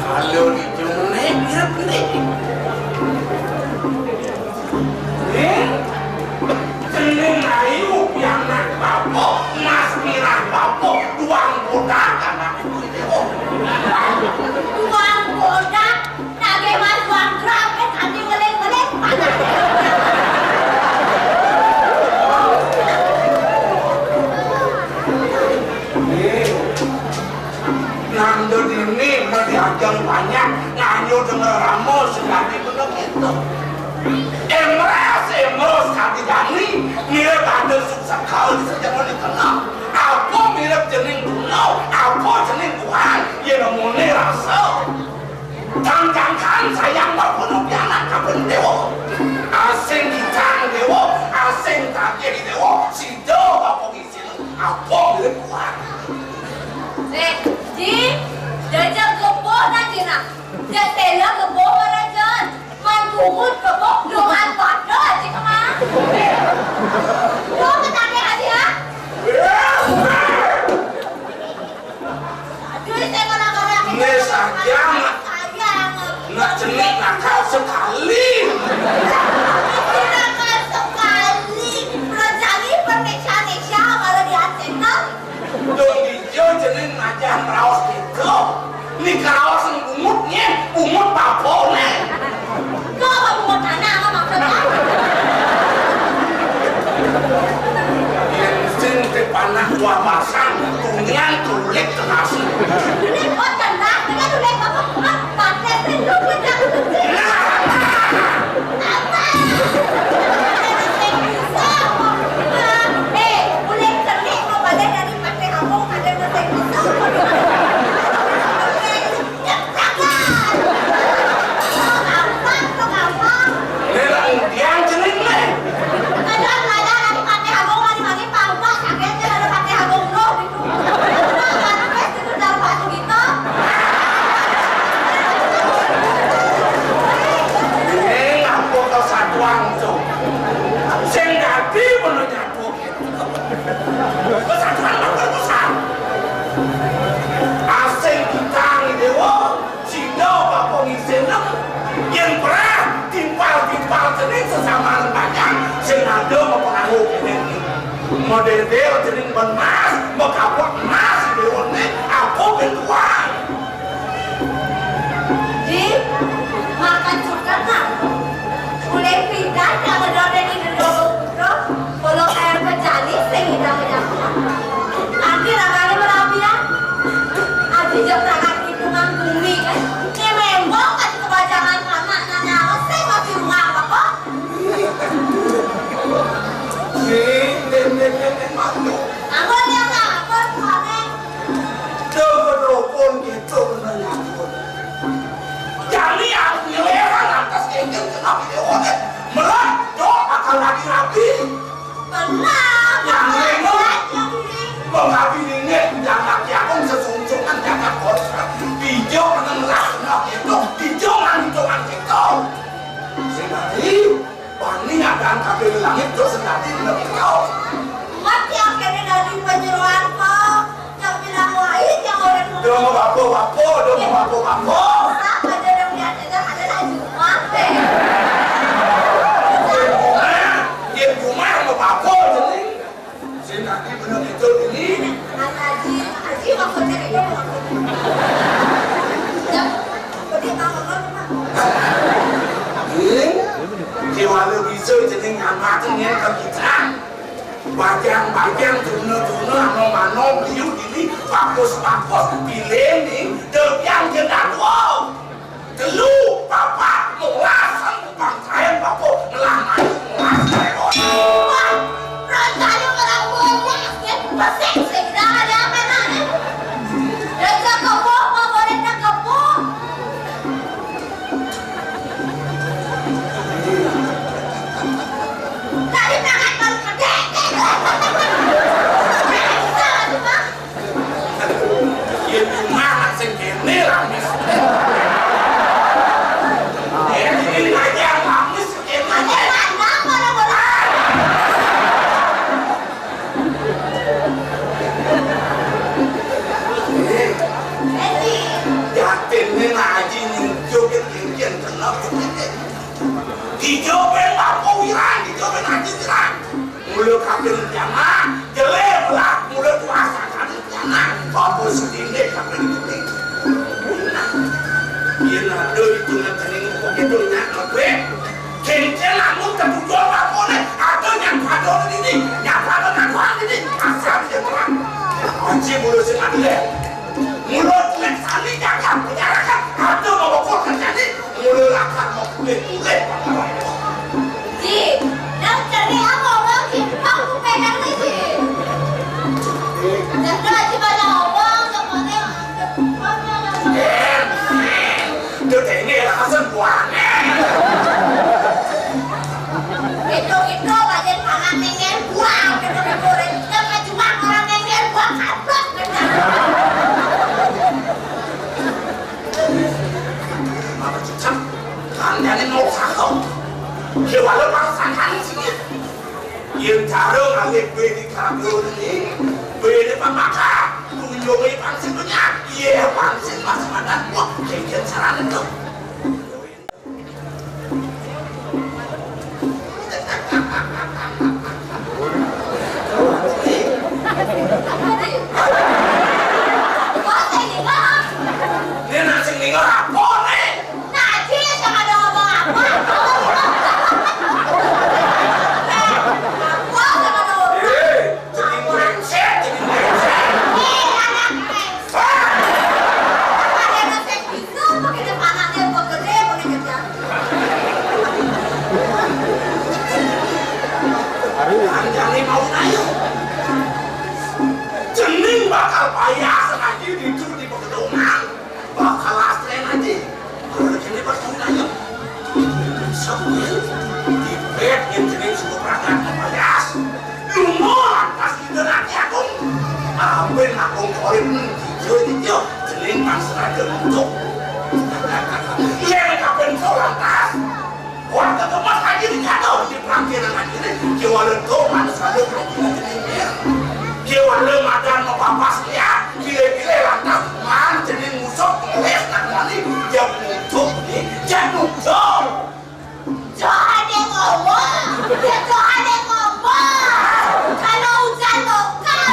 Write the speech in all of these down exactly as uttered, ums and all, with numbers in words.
Kalau di jumeh, dia pilih. Ning, cening ayu pianak bapa, mas mirah bapa, duang bodak anak ibu itu. Duang bodak, nagih mas duang gram, eh, tadi ngeling-ngeling. Nanda dini madiajeng banyak nganyo denger rama sekadi bener gitu. Emras, emros kadi jani, mira pada suksa kau di sejaman dikenal. Apa mirip jening gunung, apa jening Tuhan, ya nemune rasa. Kang-kang sayang berbunuh pianak kabin dewa. Asing gicang dewa, asing tagih dewa, sida apa ngisin, apa mirip Tuhan. Eh, Ji, jajang kebo na Ji na. Jak tela kebo marajan. Man kuhut kebo, lungan pada Ji kemang. Lo ketanya Ji, ha? Aduh, saya kalau orang Ini saja, nak, nak cenik nakal sekali. Nakal sekali. Perasaan ini permeksa-meksa kalau diancam. Dong ijo jeneng ngajah ngraos gitu. Ni karaos sing bungut nye, bungut papone. Kok apa bungut tanah, apa maksudnya? Yen sing te panak wawasan, tunian tulik tenasi. Ini kok tenang, ini tulik apa? Hah? Pakai sing lu punya. Nah, nah. Apa? Eh, boleh kerja mau balik dari Partai Kampung, ada Partai Kusum. Nyeprakan. Mau gampang, mau gampang. Ini lah, yang jeling nih. Ada, ada, dari Partai Kampung, dari mana, Pak, Pak, sakit, ada Partai Kampung, loh, gitu. Nah, kan, wes, itu dalam batu gitu. Ini ngampun ke satuan tuh. Sing dadi menurut aku. Kesatuan bakal besar. Asing kita ngi dewa, sida bapa ngisinem. Yen perang, timpal-timpal cening sesamaning panjang, sing ada mapengaruh kene. Model cening ben mas, makapok mas, dewa ne, apa ben tuan. Di, makan cuka kan? Boleh pindah ke model ini dulu, bro. Kalau air pecah nih, saya tidak menyangka. Nanti rasanya merapi ya. Aji jam berangkat hitungan bumi kan. Ini memang kan kebajangan anak nanya, saya masih rumah apa kok? Nih, nih, nih, nih, nih, malu. Aku lihat lah, aku suami. Coba telepon gitu, bener nyampun. Jani aku nyelerang atas kengkeng kenapa dia oleh. Melah, dok, akan lagi rapi. Benar. Yang ini, yang ini. Mengabdi ini, yang laki aku sesungsungan, jangan kontrak. Hijau menengah, nah, itu. Hijau, hitungan kita. Sing tadi, Bani ada angkat dari langit, terus nanti lebih jauh. Mati akhirnya dari penyeruan kok. Yang bilang lain, yang orang Dong apa-apa, dong apa-apa. Apa aja yang lihat aja ada lagi mati. Dia rumah, dia rumah apa-apa, jadi. Sing tadi bener itu ini. Mas Haji, Haji maksudnya itu maksudnya. Ya, seperti Pak Omar, Pak. Ini, di walau bisa jadi ngamatin ya ke kita. Bajang-bajang, tuna-tuna, ano-mano, liu ini, bagus-bagus, pilih nih, terbiang jendak wow. Telu, papat, molas, sampai Pesik sing dah ada apa nak? Dah cakap boh, apa boleh cakap boh? Tadi tangan baru pedek. Bisa lah, Bang. Yen cuma anak sing kene lah, Mis. Yen iki aja, Mis, kene. Ada mana, mana, mana? Yakin nih, Nak Haji nyucuk, yang kenal. Dijawabin Bapak Wiran, dijawabin Haji Wiran. Mula kaping jamaah, jelek lah, mula puasa kaping jamaah. Apa sedine kaping gede. Yen ada hitungan dening wong itu nyak lebih. Cincin lamun ketujuh bapone, ada yang pada ini, yang pada ngakuan ini, asal dia terang. Kunci mula sing adil. Mula tuwek sami jagat penyarakan, ada mau pokok kerjane, mula lakar mau kulit-kulit. Ji, nang cari apa orang simpang ku pegang ni, Ji? Dah, dah, Ji, banyak orang, tak boleh. Dia tengok lah, asal buahnya. Itu, itu, bagian tangan nengel buang, itu, itu, itu, cuma orang nengel buang, kablok, gitu. Apa cecep? Kandane mau sakau. Dia walau pasangan sini. Yen cara ngalih bini kabur ni, bini pemaka, kunjungi pangsin banyak. Iya, pangsin masih makan. Wah, kengken sarana tu. Ini nak sing ningal apa ni? Nah, Ji, sama ada ngomong apa? Apa sama ada ngomong? Eh, jadi brengsek, jadi brengsek. Eh, anak brengsek. Ah! Ada nasi pisau, pakai dia panasnya, buat gede, boleh kerja. Panjangnya mau naik. Cening bakal payah sekali di, di peketungan. Bakal astren aja. Kalau ini pas mau nanya. Sambil dipet yang jenis suku perangkat payas. Lu mau lantas kita nanti aku. Ambil aku koin. Jauh di jauh. Jenis pas raja untuk. Iya, kapan kau lantas? Wah, tetep pas lagi di kado, di pelangkiran lagi nih. Kiwala tuh, manis kado, lagi nih. Kiwala madan mau papas ya. Gile-gile lantas, man, jenis musuh, ngeles, nak mani. Jam musuh, nih, jam musuh. Jangan dia ngomong. Ya, jangan dia ngomong. Kalau hujan lokal.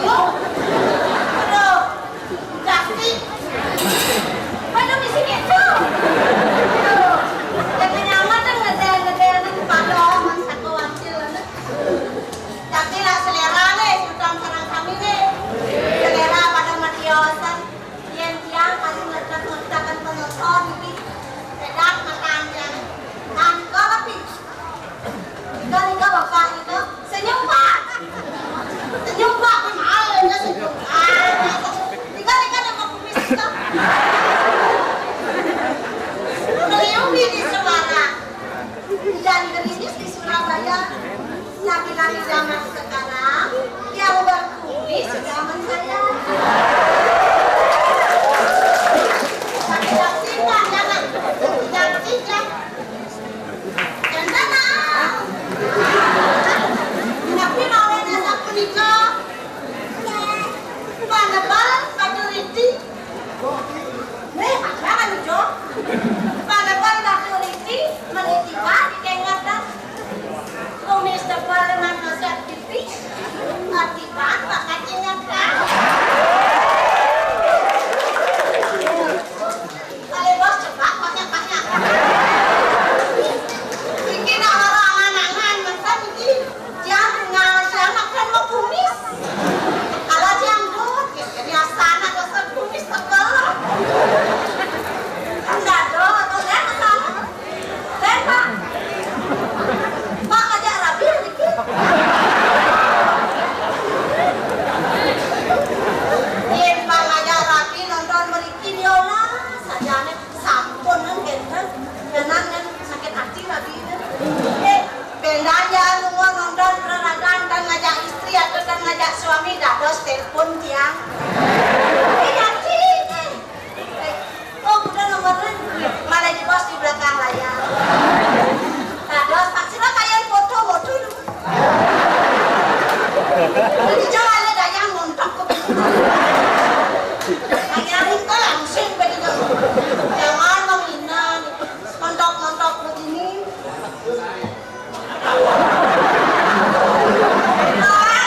Aduh, Jaki. Aduh, bisi gitu. Aduh, jangan nyaman deh ngedel-ngedel pada orang satu wancil. Tapi lah selera nih, sudah sareng sami nih. Selera pada matiosan. Yen tiang masih ngedek-ngedekan penonton iki, bedak makan tiang. Kan kok lebih. Nika, nika, Bapak, nika. Senyum, Pak. Senyum, Pak. Mahal, nika, senyum. Ah, nika, nika, nika, mau kumis, nika. Meliupi di Semarang. Hujan gerimis di Surabaya. Laki-laki zaman sekarang yang berkumis zaman saya. Tapi yang tidak, jangan. Yang tidak. Jangan. Tapi mawon sapunika. Panebal, Pak Riti. Wéh, apa kan, Jo? Padahal waktu niki, meniti Pak, dikengat dah. Kumis tebal dengan nasihat pipi. Arti Pak, pakai ingat dah. Kalau bos, coba banyak-banyak. Bikin orang angan-angan, masa niki? Jangan, jangan kan mau kumis. Kalau janggut, ya, jadi asana dosa kumis tebel. Enggak dong, atau saya masalah. Saya, Pak. Pak, ngajak rapi ya, Niki? Yen Pak ngajak rapi nonton mriki, ya Allah, sajane sampun nang genten. Tenan nang sakit hati rapi itu. Eh, Bendan ya, lunga nonton reragan dan ngajak istri atau dan ngajak suami, dados telepon tiang. Eh, nanti, eh. Eh, oh, udah nomornya. Malah di pos di belakang layar. Dados, Pak, sila kalian foto, foto dulu. Jadi, jangan ada yang ngontak ke. Hanya itu langsung begitu. Jangan menghina, gitu. Ngontak-ngontak begini.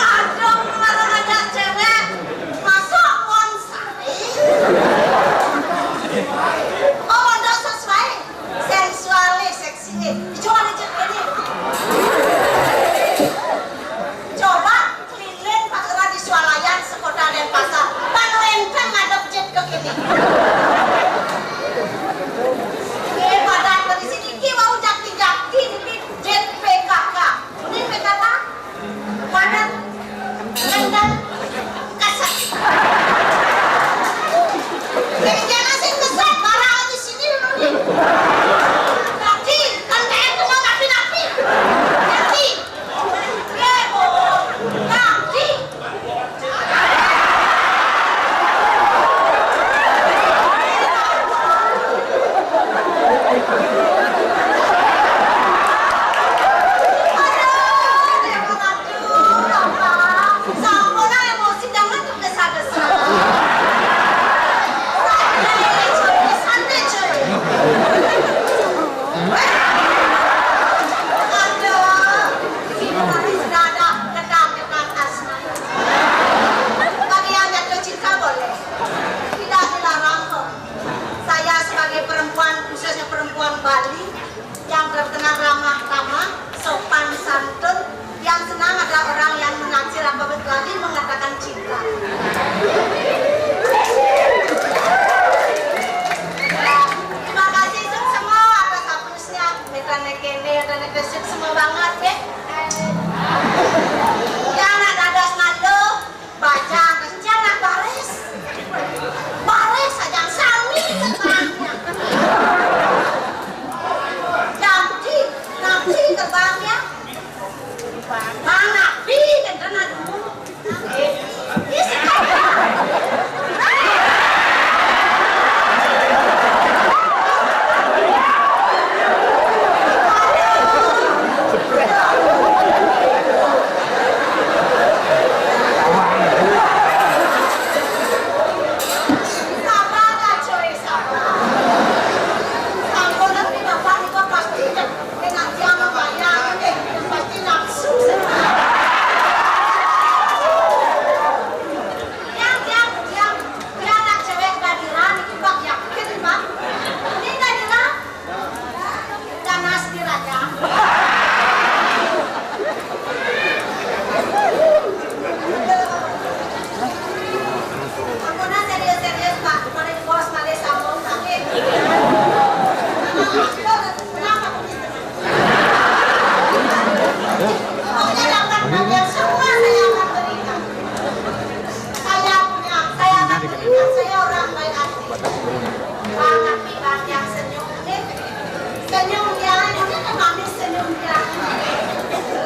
Aduh, malah ada cewek. Masuk ponsel. Oh, udah sesuai. Sensual, seksi. Coba aja ini. Coba keliling Pak Lurah di swalayan sekota Denpasar. Panu enteng ngadep jet ke kene. Ini pada berisi iki mau jaki-jaki iki jet P K K. Ini P K K. Pada ngendang kasar. Jadi jangan sing kesat, barang di sini dulu nih. Tapi, kan kayak itu mau napi-napi. Tapi, Aduh, ini tadi sudah ada kenal-kenal asmara. Bagi yang jatuh cinta boleh. Tidak dilarang kok. Saya sebagai perempuan, khususnya perempuan Bali, yang terkenal ramah tamah, sopan santun, yang senang ada orang yang mengacil apa berkelahi mengatakan cinta. Terima kasih semua atas apa Terusnya, mitra nekene, ada nekesip semua banget, ya. Ya, anak dadas nando, baca, terus dia anak baris. Baris aja, sami terbangnya. Nanti, nanti terbangnya. Mana? Pi, kan, kan, aduh.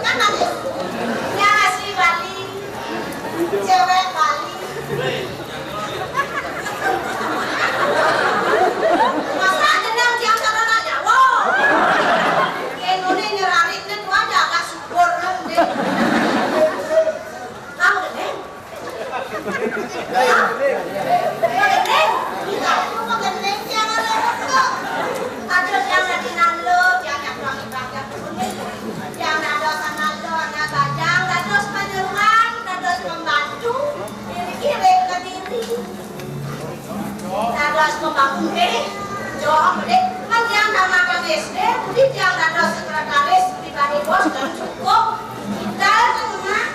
Kan manis. Yang asli Bali, cewek Bali. Masa jenang tiang sarana nyawa? Yang ini nyerarit ni tu aja agak syukur kan, deh. Kamu deh. Magending, kita itu magending tiang ada rokok. Ada tiang lagi nalo, tiang yang kurang ibadah pun. Tiang nado sama lo, anak bajang, dados panyeruan, dados pembantu, diri kirim ke diri. Dados pembantu, eh, jawab deh. Kan tiang namakan S D, budi tiang dados sekretaris pribadi bos dan cukup. Kita kan, Mak?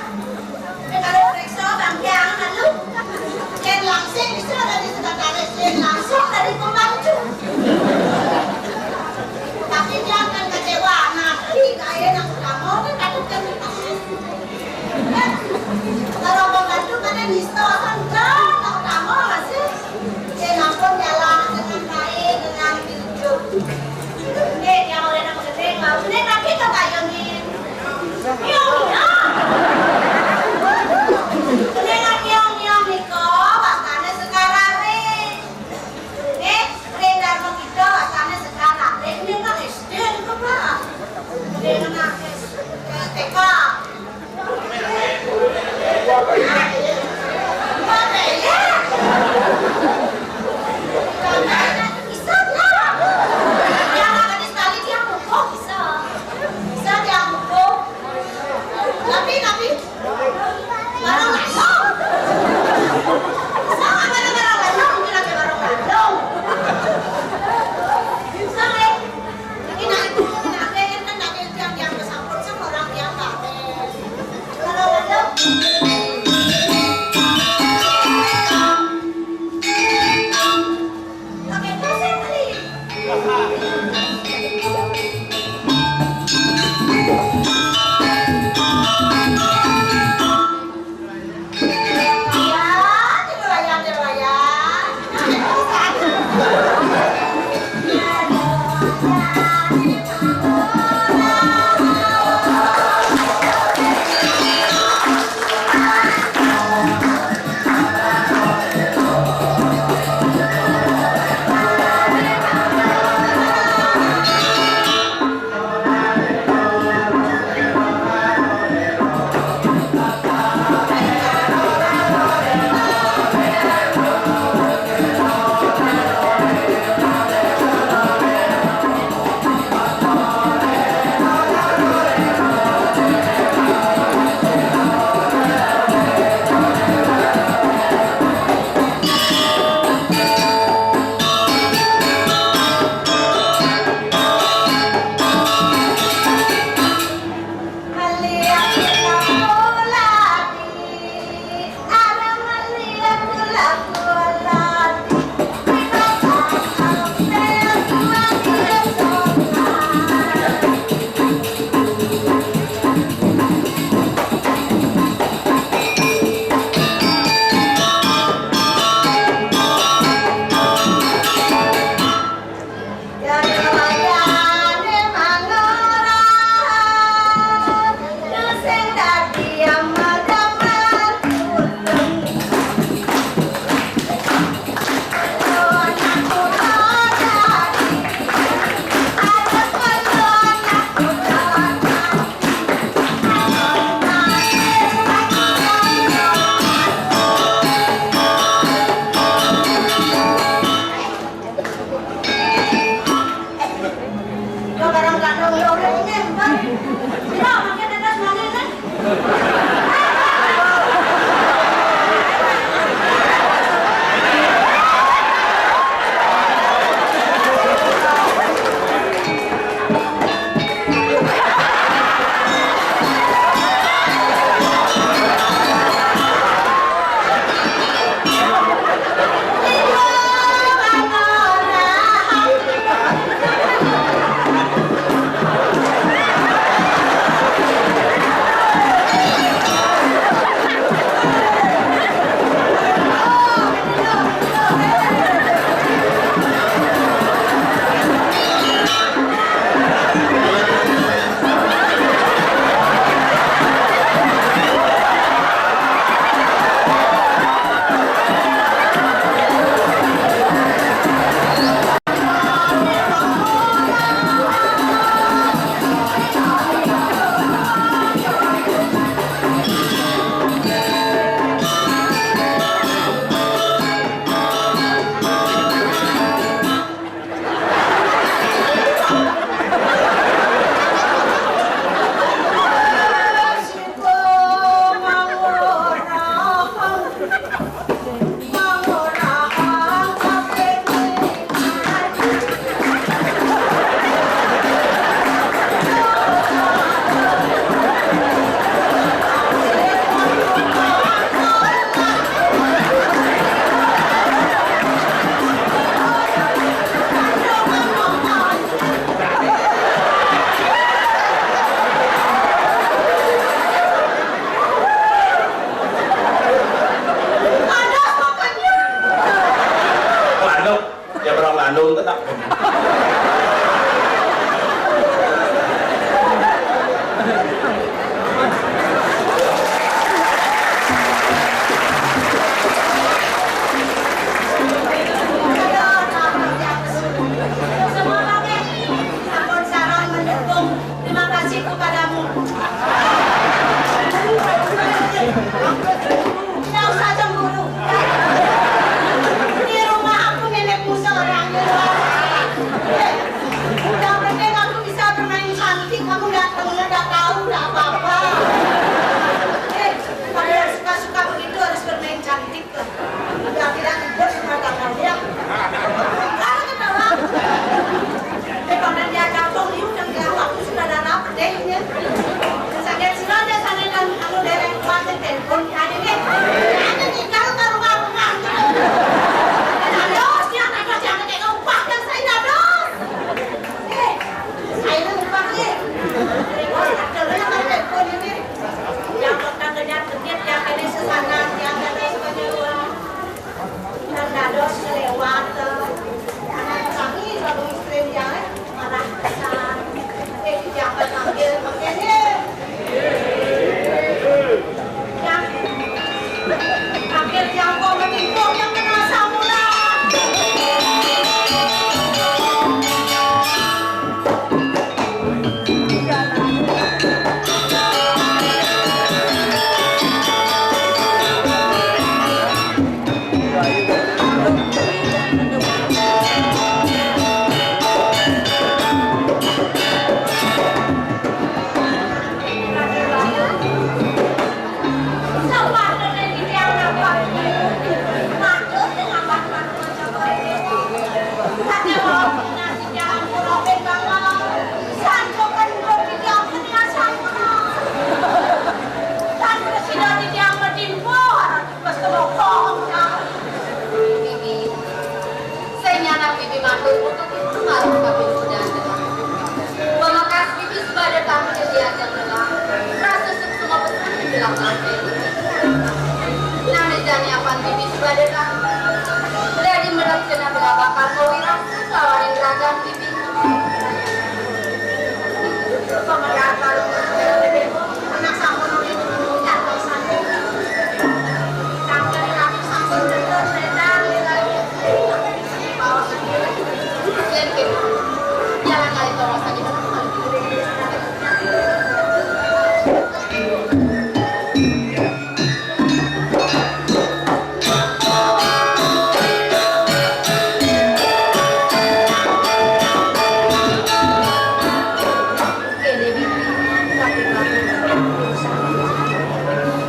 Nek kalau periksa bang, jangan lu. Yen langsing bisa dari sekretaris, yen langsung dari pembantu. Tapi jangan kecewa, nanti gaya yang utama kan takut kan kita. Kalau pembantu kan yang nista kan, kan utama masih. Yen ampun jalan dengan baik, dengan jujur. Nggih, yang oleh nang gedhe, mau gedhe tapi kok kayu nggih. Iya, iya. Gedhe kan iya, iya nika, wastane Sekar Arik. Nggih, gedhe Darma Kidul, wastane Sekar Arik. Ini kan S D niku, Pak. Gedhe nang S D, T K.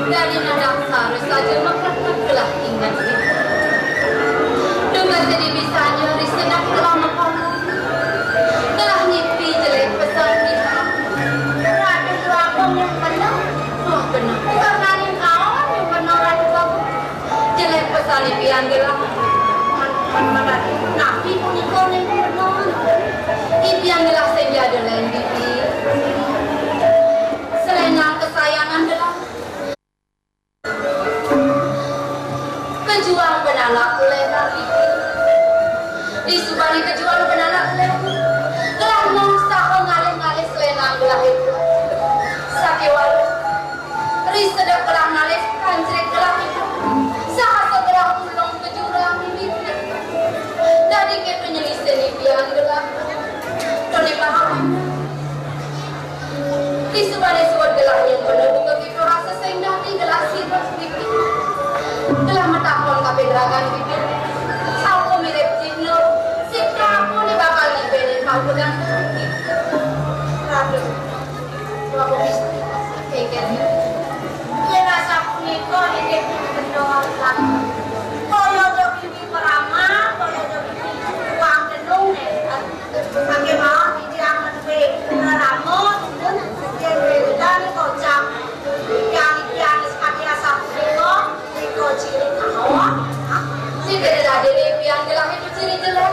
Dadi nadhasar saja makretek gelah inget. Dugas dadi bisanya ri sedek gelah makalu. Gelah ngipi jelek pesan pian. Ratu Agung yang bener. Wah, bener. Karena ning kaon yang bener Ratu Agung. Jelek pesan pian gelah. Man, man, man, napi punika ning bener. Pian gelah sing jada lain pipi. Selendang kesayangan gelah. Kejuang penanak lenan iki. Disubani kejuang penanak lenan. Gelah mung saha ngalih-ngalih selendang gelah itu. Sakéwala. Ri sedek gelah ngalih kancrik gelah itu. Saha gelah ulung ke jurang mimiti. Dadi kéto nyelisin pian gelah. Tone paham. Disubane suud gelah nyén bener buka kita rasa sing dadi gelah sirep pipi. Gelah matakon kaping ragan pipi. Sapa mirip Cina, sing kamu ni bakal ngibene pau pedang pipi. Ratu, Prabu Wisnu, kéngkén. Yen rasa punika inggih punika lan kaya daging perama, kaya daging tuang denung, nek. Saking mawon titiang menawi rama, yen wewidan kocap. Titiang-titiang sakya sapunika, nika ciri mawon. Sing dadi pian gelah itu ciri jelek.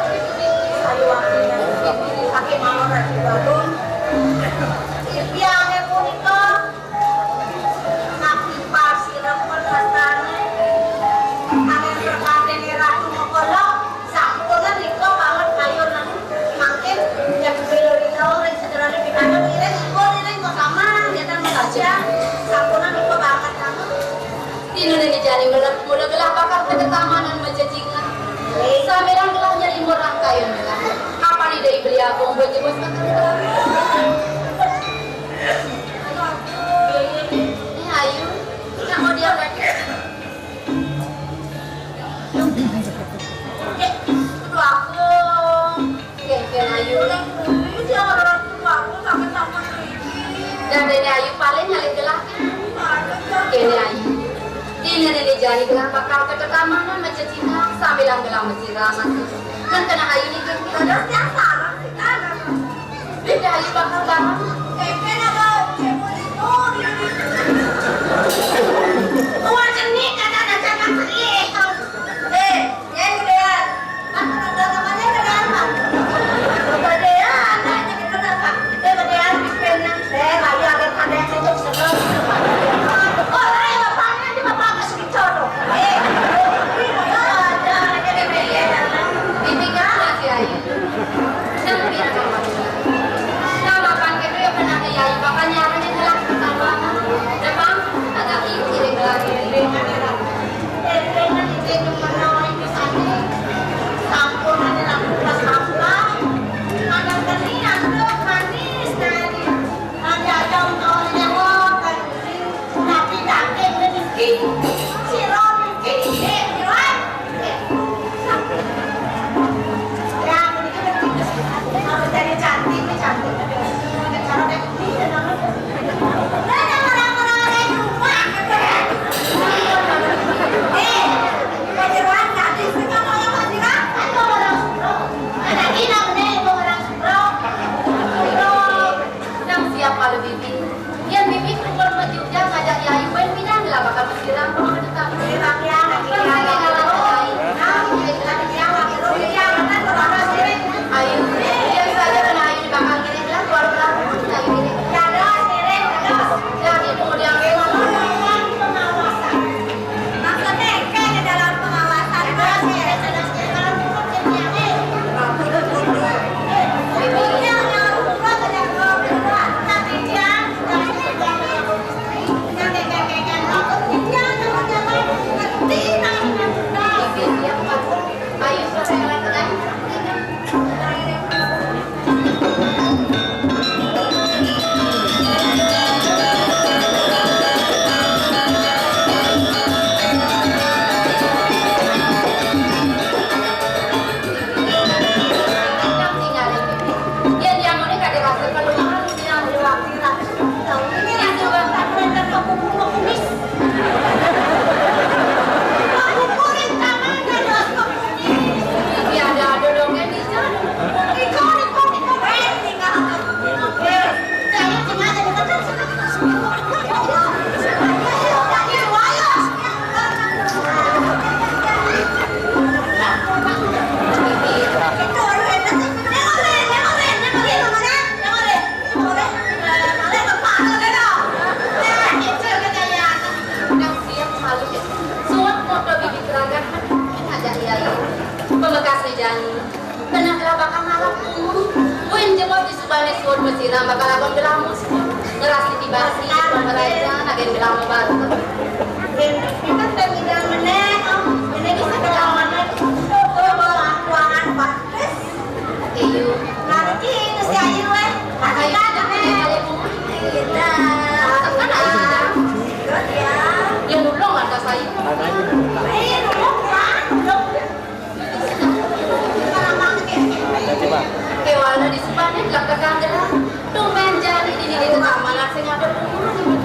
Ayo, saking mawon Ratu Balung. Titiang punika Napi pasirepun rastane? Angin perkatene Ratu Mokala, sampun nika banget kayun mangkin yen Bilorina ring sejerane pikantuk iring ipun iring kok sama ngeten mekaja, sampun nika banget kamu. Dina niki jani mula gelah bakal ke tetamanan majejikan. Samirang gelah nyeri murah kayun gelah. Kapan ida beli abong beli bos makan gelah. Ini Ayu, nak mau dia lagi. Aduh, aku. Oke, oke, Ayu. Ini dia orang tua aku sama-sama ini. Dan Dede Ayu paling nyalip gelah. Oke, Dede Ayu. Ini Dede jani gelah bakal ke tetamanan macam Cina sambil gelah mesir masih. Kan kena Ayu nih kan. Ada yang salah sih kan. Beda aja bakal banget. Tempe apa? Tempe itu. Tua jenih kata ada jangan sedih. Eh, ya udah. Kan udah namanya udah apa? Kepedean, nanya kita apa? Eh, kepedean, pengen. Eh, ayo ada ada yang cocok seneng. Oh, ayo bapaknya di bapak masuk jodoh. Eh, ayo ada ada kepedean. Ini kan masih ayo. Mesina bakal lakon gelamu, ngerasi basi, pemeraja, agen gelamu baru. Ini kan terbilang meneh, oh, ini bisa gelamu meneh. Tuh, bawa ruangan bagus. Iya. Nanti itu si Ayu, eh. Ayu, Ayu. Kita. Kan ada. Terus ya. Ya, nulung ada saya. Eh, nulung, Pak. Nulung. Kewala di sebabnya gelap tegang dah. Tumben jani di diri tetangga sing ada punggung.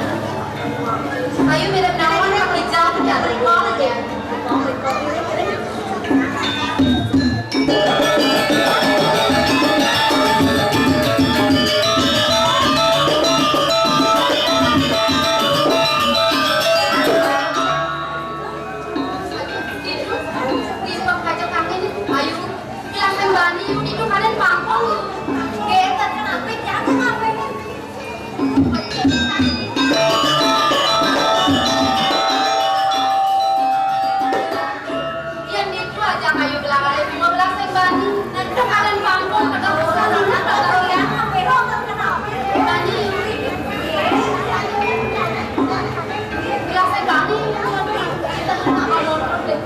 Ayo mirip naon, Kak Rijal, ya, terima ya. Itu, di pojok kaki nih, ayo. Bilang kembali, itu kalian pangkong. Geter, kenapa? Jangan ngapain. Yang itu aja kayu gelangan lima belas yang bani. Nah, itu kalian pangkong, ada pesanan, ada kalian. Bani. Gelas yang bani. Kita kenapa nonton deh?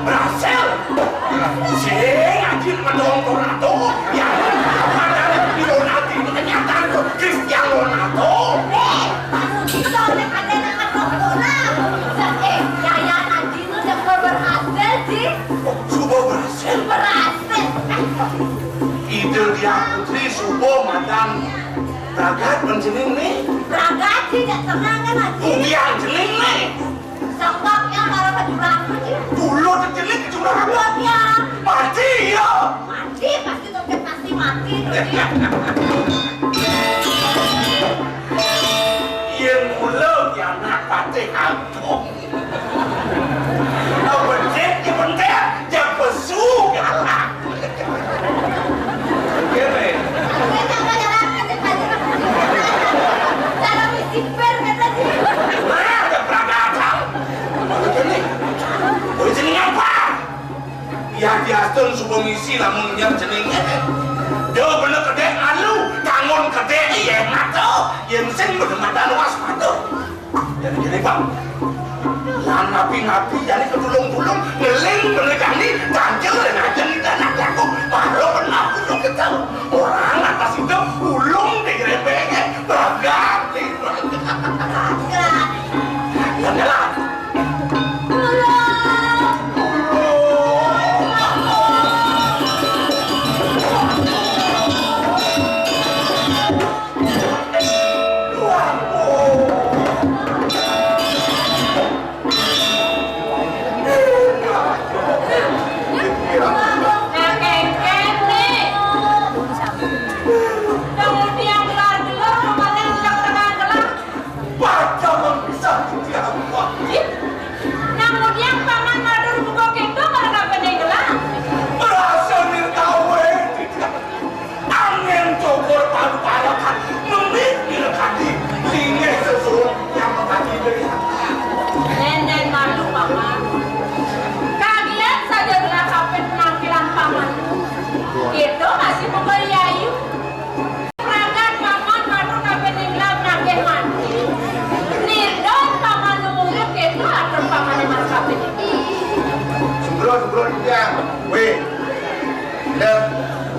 Berhasil. Sing anjir ngedong tornado. Ya, padahal di Ronaldo itu kenyataan tuh. Cristiano Ronaldo. Eh, itu oleh ada nama doktoral. Eh, Yayan anjing udah berhasil sih. Oh, sudah berhasil. Berhasil. Itu dia Putri suba madan pragat penjening nih. Pragat sih, tidak tenang kan, Haji? Ugian jening nih. Sebabnya para penjuragan sih. Dulu jening juragan. Sebabnya. Mati ya. Mati, pasti tuh, pasti mati tuh, Ji. Yen mula ki anak patih agung. Becik ki pentek, jek pesu galak. Kene. Cara misi ber, kata dia. Nah, ada peradaban. Kene. Wis jeneng apa? Ya diastun suba misi lamun nyar jenenge. Yo bener kedek alu, tangon kedek yen mato, yen sing bener madan waspada. Jadi gini, Bang. Lan napi-napi jane kedulung-dulung ngeling bener jani, ganjel ngajeng ida anak jago. Baru benar kudu ketemu. Orang atas itu ulung di grepenge, berganti. Yang jelas.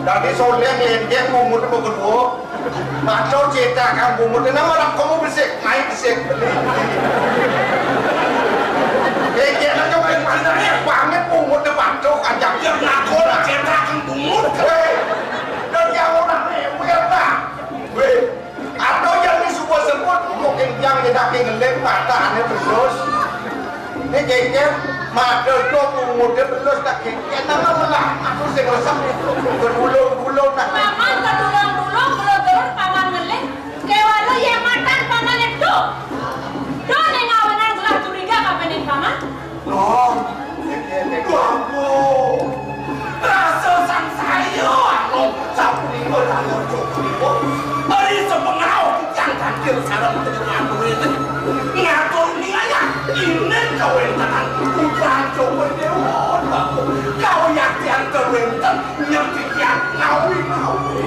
Dadi soléh ngléngkén bungut apa kedua. Maksud cétak kang bungut, nang ora kamu besik, main besik. Ngléngkén aja main banget bungut, patuh ajak. Ya, ngaku lah cétak kang bungut. Wéh, dan yang orang rewel, Pak. Wéh, atau yang disebut-sebut, mungkin yang nyedak ngeling, mata ané terus. Né kéngkén, madol to bunguté belus tak kéngkén, nang melah aku sing resep itu. Gedulung-dulung tak kéngkén. Paman gedulung-dulung, gedulung paman ngeling. Kéwala yén matan paman itu. Do ning awenan gelah curiga kapining paman. Loh, kéngkén, kéngkén. Waduh. Rasa sangsaya anu sapunika dalu sapunika. Ari sepengaruh titiang tangkil sareng panjenengan duwene. Ngatur ningayah inen kawéntenan putra Jawa Dewa. Kawiyaktian kawénten nyang titiang ngawi-ngawi.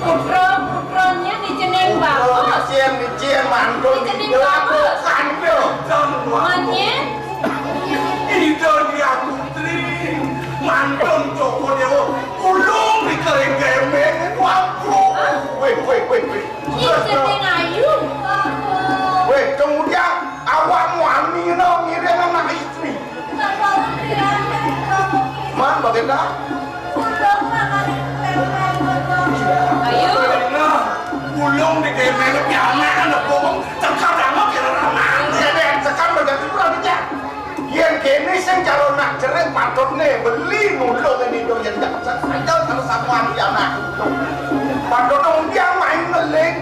Putra, putranya nijening bagus. Nijen, nijen, mantun. Nijening bagus. Kandel. Manyen. Ida Hyang Putri, mantun Joko Dewa, ulung di kering gembeng. Waduh. Wéh, wéh, wéh, wéh. Ih, Siti Ayu. Wéh, kemudian awakmu ani no ngiring anak istri. Man, bagaimana? Ayu. Nah, ulung di gembeng pianak anak bobong, tekan anak kira ramang. Ya, deh, tekan berarti kurang ajar. Yén kéné sing calon nak cerik patutné beli nulung ini dong yén jak saja kalau samuan pianak. Patutné undian main ngeling.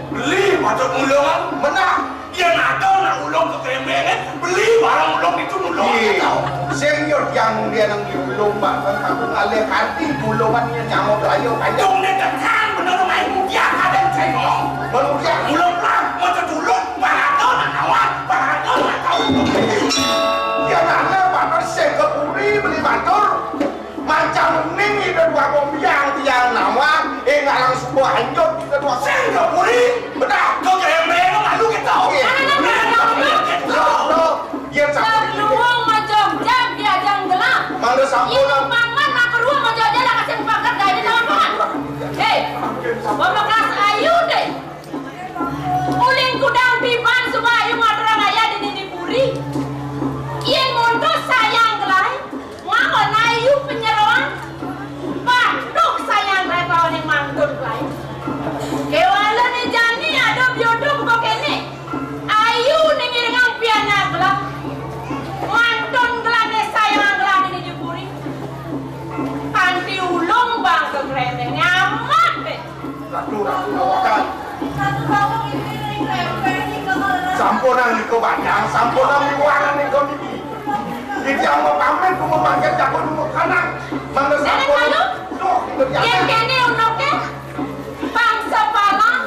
Beli patut nulung. Menang. Yén ada nak ulung ke Krembeng, beli barang ulung itu nulung. Iya. Sing yo tiang dia nang diulung, Pak, kan aku ngalih hati ulungan nyamuk rayo panjang. Dong né tekan bener main mudia kadang cengong. Manusia ulung lah, macam dulu, barang nak kawan, barang nak tahu. Yén ana Pak, sing ke puri beli matur. Macam ning ida dua kompiang tiang nawang, eh, ngalang sebuah hanjut ida dua. Sing ke puri, bedah ke Krembeng, lalu kita. Iya. Bedah ke Krembeng, kita. Loh, loh. Iya, sampun. Terluwung majog-jag diajang gelah. Mangga sampun. Iya, paman nak keruwung majog-jag lah kasing paket gaene lawan paman. Hei, bekas ayu deh. Uling kudang tiban suba ayu ngaturang ayah dini di puri. Yén montos sayang gelai, ngaon ayu penyeroan. Patuh sayang gelai paoning mantun gelai. Kéwala né jani ada biodo buka kéné. Ayu né ngiringang pianak gelah. Mantun gelahné sayang gelah dini di puri. Kanti ulung bang ke Krembeng nyaman deh. Ratu, ratu, lawakan. Sampunang nika bajang, sampunang miwara nika niki. Iki ama pamit kumu mangke jago nunggu kanang. Mangga sampun. Duh, nika. Yén kéné unoké, bangsa Palang,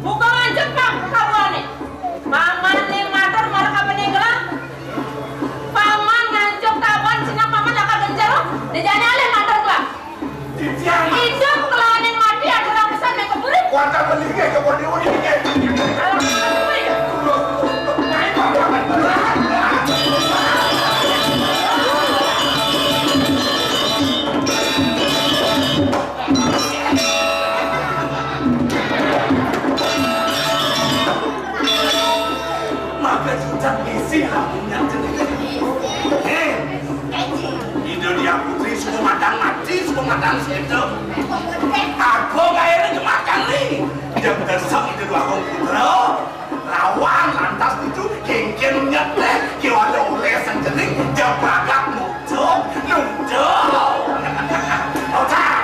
buka nganjuk bang karuané. Paman né matur marang kapening gelah. Paman nganjuk taban sinah paman lakar genjero. Dijane alih matur gelah. Titiang. Idup kelawan yang mati adalah pesan yang keburi. Kuatan meninggal ke bodi unik. Alah, keburi. Maka cicak isi lamunnya. Eh, Ida Diah Putri suka matang mati, suka matang séda. Aku kayaknya jemakan nih. Jam besok itu dua putra. Lawan lantas itu kéngkén nyetéh, kiwala oleh sing jeneng jam bagak muncul, muncul. Otak.